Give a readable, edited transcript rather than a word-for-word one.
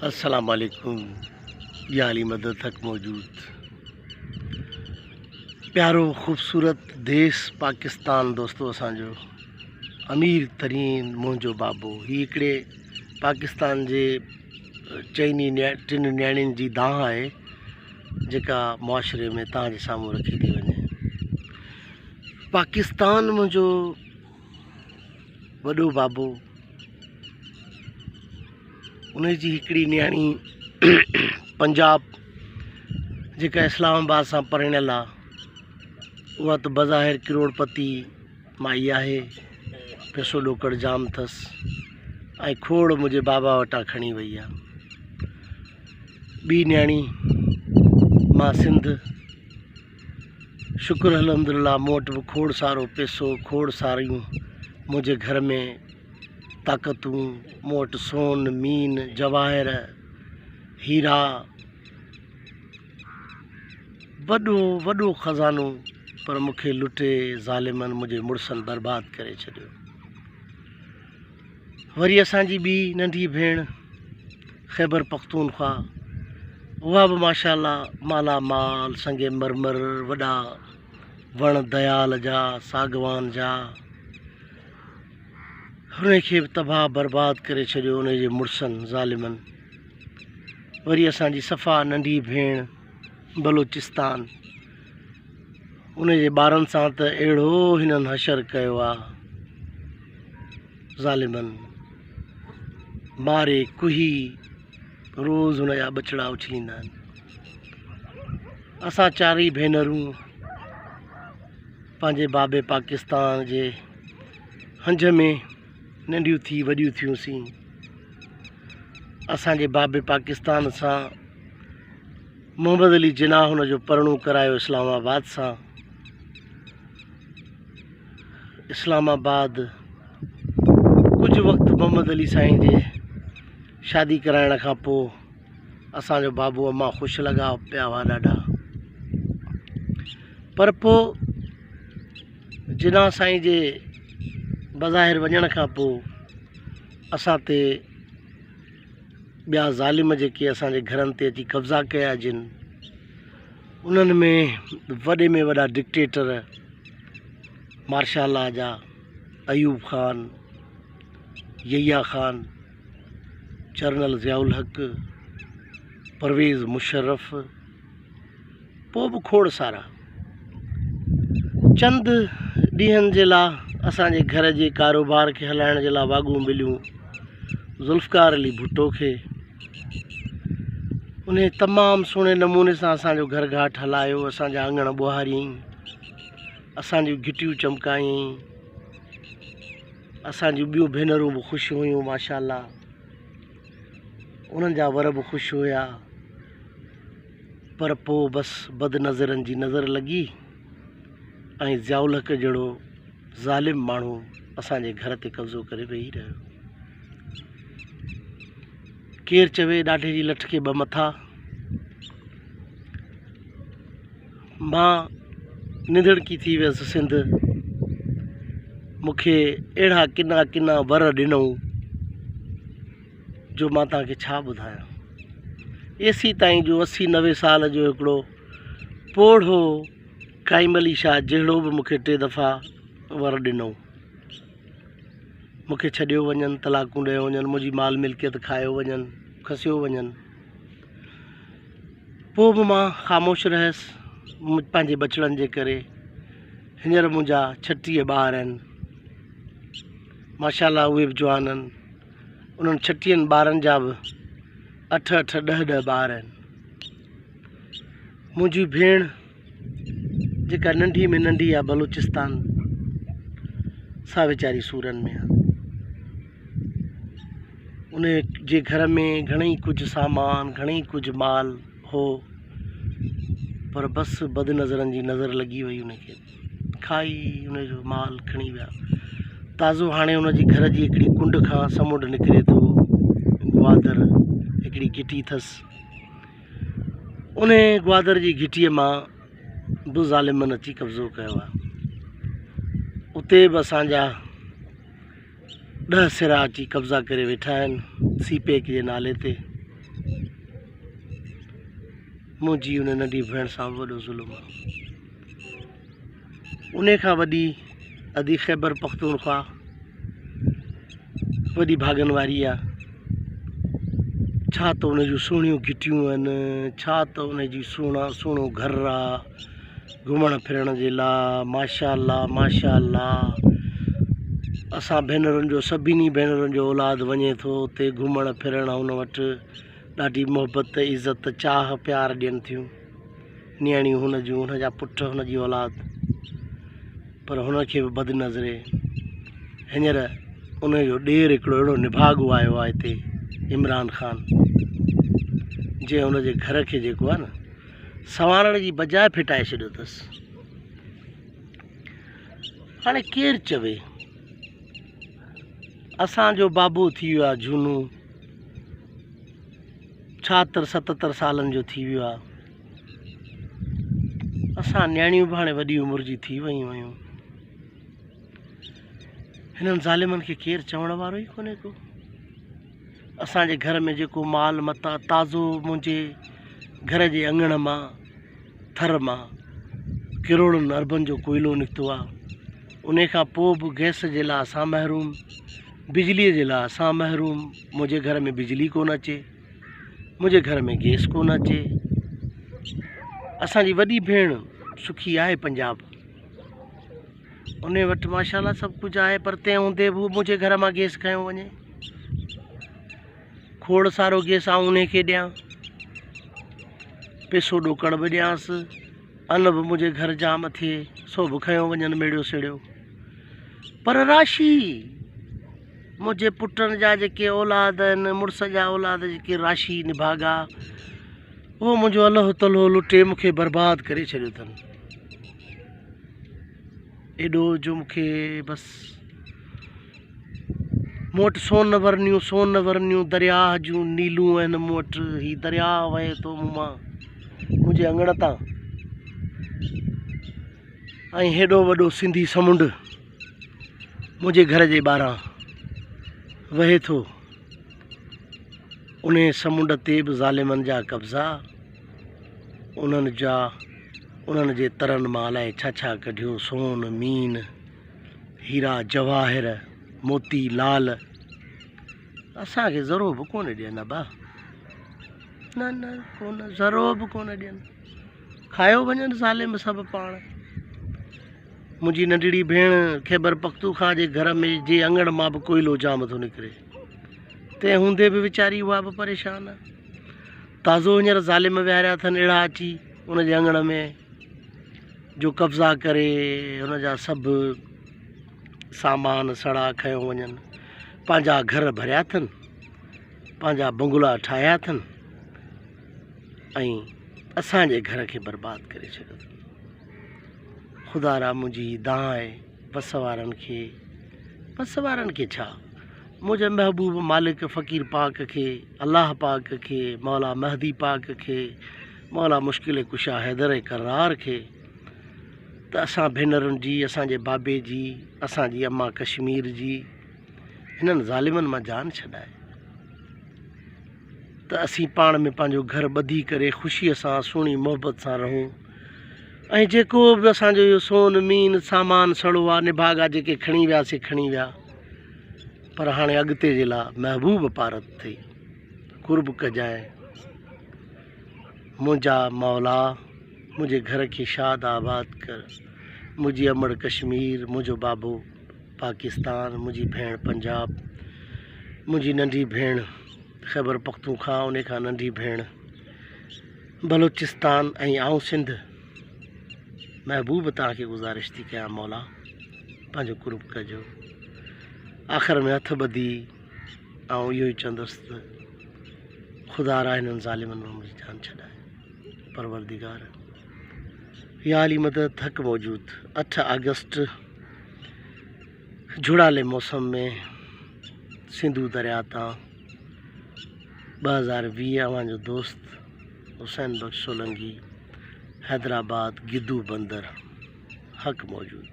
السلام عليڪم يا علي مدد حق موجود پيارو خوبصورت ديس پاڪستان دوستو اسان جو امير ترين منهنجو بابو هي هڪڙي پاڪستان جي چئني ٽن نياڻين جي دانهن آهي جيڪا معاشري ۾ تان جي سامهون رکي ٿي وڃي. پاڪستان منهنجو وڏو بابو ان جي هڪڙي نياڻي پنجاب جيڪا اسلام آباد سان پرڻيل آ اها ته بظاهر ڪروڙ پتي مائي آهي پئسو ڏوڪڙ جام اٿس ۽ کوڙ منهنجي بابا وٽان کڻي وئي آ ٻي نياڻي مان سنڌ شڪر الحمدلله مون وٽ به کوڙ سارو پئسو کوڙ ساريون منهنجي گهر ۾ طاقتون مون وٽ سون مين جواهر هيرا وڏو وڏو خزانو پر مون کي لٽي ظالمن منهنجي مڙسن برباد ڪري ڇڏيو. وري اسان جي ٻي ننڍي ڀيڻ خيبر پختونخوا اها به ماشاء الله مالا مال سنگ مرمر وڏا وڻ ديال جا ساگوان جا هن کي به تباهه برباد ڪري ڇڏيو ان جي مڙسن ظالمن وري اسان جي صفا ننڍي ڀيڻ بلوچستان ان جي ٻارن سان ته اهڙو هنن حشر ڪيو آ ظالمن ماري ڪهي روز هن جا ٻچڙا اڇليندا آهن. اسان چارئي ڀينرون پنهنجي بابي پاڪستان جي هنج ۾ ننڍيون ٿي وڏيون ٿيونسين. اسان جي بابي پاڪستان سان محمد علي جناح هن جو پرڻو ڪرايو اسلام آباد سان. اسلام آباد ڪجهه وقت محمد علي سائين جي شادي ڪرائڻ کان پوء اسان جو بابو امان خوش لڳا پيا هئا ڏاڍا پر پوء جناح سائين جي بظاهر وڃڻ کان پوء اسان تي ٻيا ظالم جيڪي اسان جي گهرن تي اچي قبضا ڪيا جن انهن ۾ وڏي ۾ وڏا ڊڪٽيٽر مارشال لا جا ايوب خان، يحيٰ خان، جنرل ضياء الحق، پرويز مشرف پوء به کوڙ سارا چند ڏينهن جي لاء اسان جي گهر جي ڪاروبار کي هلائڻ جي لاء واڳون مليون ذوالفقار علي ڀٽو کي انهي تمام سهڻي نموني سان اسان جو گهر گهاٽ هلايو اسان جا اڱڻ ٻهاريائين اسان جون گهٽيون چمڪايائين اسان جون ٻيون ڀينرون به خوش هيون ماشاء الله انهن جا ور به خوش هيا پر پوء بس بد نظرن جي نظر لڳي ۽ ضياء الحق جهڙو ظالم ماڻهو اسان جي گهر تي قبضو ڪري ويهي رهيو. ڪير چوي ڏاڍي جي لٺ کي ٻه مٿا. مان نڌڻڪي ٿي ويس سنڌ مون کي اهڙا ڪنا ڪنا ور ڏنئون جو مان توهان کي ڇا ٻڌايان. ايسي تائين جو اسي 90 سال جو هڪڙو پوڙهو قائم علي شاهه جهڙو به مون کي ٽي دفعا ور ڏنئون. مون کي ڇڏيو وڃن، طلاقون ڏيو وڃن، منهنجي مال ملڪيت کايو وڃن، کسيو وڃن. پوء به مان خاموش رهيس پنهنجي ٻچڙن جي ڪري. هينئر منهنجا 36 ٻار آهن. ماشاء الله اهي به جوان آهن. انهن ڇٽيهن ٻارن جا به اٺ اٺ ڏهه ڏهه ٻار آهن. منهنجي ڀيڻ جيڪا ننڍي ۾ ننڍي آهي بلوچستان سا ويچاري سورن ۾ آهي. ان جي گهر ۾ گهڻئي ڪجهه سامان گهڻئي ڪجهه مال هو پر بس بد نظرن جي نظر لڳي وئي ان کي کائي ان جو مال کڻي ويا. تازو هاڻي ان جي گهر جي هڪڙي ڪنڊ کان سمنڊ نڪري ٿو گوادر هڪڙي گهٽي اٿس ان گوادر جي گهٽيء مان به ظالمن اچي قبضو ڪيو آهي. اتي به اسان جا 10 سرا اچي قبضا ڪري ويٺا آهن سي پيڪ جي نالي تي. منهنجي ان ننڍي ڀيڻ سان به وڏو ظلم آ. انهي کان وڏي ادي خيبر پختونخوا وڏي ڀاڳن واري آ. ڇا ته ان جون سهڻيون گهٽيون آهن، ڇا ته ان جي سهڻا سهڻو گهر آ گهمڻ ڦرڻ جي لا ماشاء الله ماشاء الله اسان ڀينرن جو سڀني ڀينرن جو اولاد وڃي ٿو اتي گهمڻ ڦرڻ ان وٽ ڏاڍي محبت عزت چاهه پيار ڏين ٿيون. نياڻيون هن جون، هن جا پٽ، هن جي اولاد، پر هن کي به بد نظري. هينئر ان جو ڏير هڪڙو اهڙو نڀاڳو آيو آهي هتي عمران خان، جنهن هن جي گهر کي جيڪو آهي نه سنوارڻ جي بجاء ڦٽائي ڇڏيو اٿس. هاڻي ڪير چوي اسان جو بابو ٿي ويو آهي جهونو. ڇاهتر ستتر سالن جو ٿي ويو آهي. اسان نياڻيون به هاڻي وڏي عمر جي ٿي ويون آهيون. هنن ظالمن کي ڪير چوڻ وارو ئي ڪونهي ڪو. اسان جي گهر ۾ جيڪو مال متاع تازو منهنجي گهر جي اڱڻ مان ٿر مان ڪروڙن اربن جو ڪوئلو نڪتو آهي. ان کان پوء به گئس جي لاء اسان محروم، بجليء جي لاء اسان محروم، منهنجي گهر ۾ بجلي ڪونه اچي، منهنجي گهر ۾ گئس ڪونه اچي. اسان جي وڏي ڀيڻ سکي آهي پنجاب، ان وٽ ماشاء الله سڀ ڪجهه آهي پر تنهن هوندي به هو منهنجي گهر مان گئس کنيو وڃي. کوڙ سارو گئس آئون ان کي ڏيان، پئسو ڏوڪڙ به ڏيانس، ان به منهنجي گهر جام ٿئي سو به کنيو وڃن ميڙيو سيڙيو. پر راشي منهنجي پٽن جا جيڪي اولاد آهن، مڙس جا اولاد جيڪي راشي نڀاڳا، اهو منهنجو الهه تلهو لٽي مون کي برباد ڪري ڇڏيو اٿن. ايڏو جو مون کي بس مون وٽ سون ورنيون سون ورنيون درياهه جون نيلون آهن مون وٽ. هي درياهه وهي ٿو مون مان منهنجي اڱڻ تان ۽ هيڏو وڏو سنڌي سمنڊ منهنجي گهر جي ٻاهران وهي ٿو. انهي سمنڊ تي به ظالمن جا قبضا، انهن جا انهن جي ترن مان الائي ڇا ڇا ڪڍيو، سون، مين، هيرا، جواهر، موتي، لال، اسان کي ذرو به ڪونه ڏين ابا، نه نه ڪونه، ذرو به ڪونه ڏين، کايو وڃن ظالم سڀ پاڻ. منهنجي ننڍڙي ڀيڻ خيبر پختونخوا جي گهر ۾ جي اڱڻ مان به ڪوئلو جام ٿو نڪري، تنهن هوندي به ويچاري اها به پريشان آهي. تازو هينئر ظالم ويهاريا اٿن اهڙا اچي ان جي اڱڻ ۾ جو قبضا ڪري هن جا سڀ سامان سڙا کنيو وڃن. پنهنجا گهر ڀريا اٿن، پنهنجا بنگلا ٺاهيا اٿن ۽ اسان جي گهر کي برباد ڪري ڇڏيو اٿن. خدا را منهنجي هي دانهن آهي وس وارن کي، وس وارن کي ڇا؟ منهنجي محبوب مالڪ فقير پاڪ کي، الله پاڪ کي، مولا مهدي پاڪ کي، مولا مشڪل ڪشا حيدر ڪرار کي ته اسان ڀينرن جي، اسان جي بابي جي، اسان جي امان ڪشمير جي هنن ظالمن مان جان ڇڏائي ته اسين پاڻ ۾ پنهنجو گهر ٻڌي ڪري خوشيء سان سهڻي محبت سان رهون ۽ جيڪو به اسان جو اهو سون مين سامان سڙو آ نڀاڳا جيڪي کڻي ويا سي کڻي ويا پر هاڻي اڳتي جي لاء محبوب پارت ٿئي قرب ڪجانء منهنجا مولا منهنجي گهر کي شاد آباد ڪر منهنجي امڙ ڪشمير منهنجو بابو پاڪستان منهنجي ڀيڻ پنجاب منهنجي ننڍي ڀيڻ خيبر پختونخوا ان کان ننڍي ڀيڻ بلوچستان ۽ آئون سنڌ محبوب توهان کي گذارش ٿي ڪيان مولا پنهنجو قرب ڪجو. آخر ۾ هٿ ٻڌي آئون اهو ئي چوندس ته خدا را هنن ظالمن مان منهنجي جان ڇڏائي. پروردگار يا علي مدد حق موجود. 8 آگسٽ جهڙالي موسم ۾ سنڌو درياء تان 2020 اوهان جو دوست حسين بخش سولنگي، حيدرآباد، گدو بندر، حق موجود.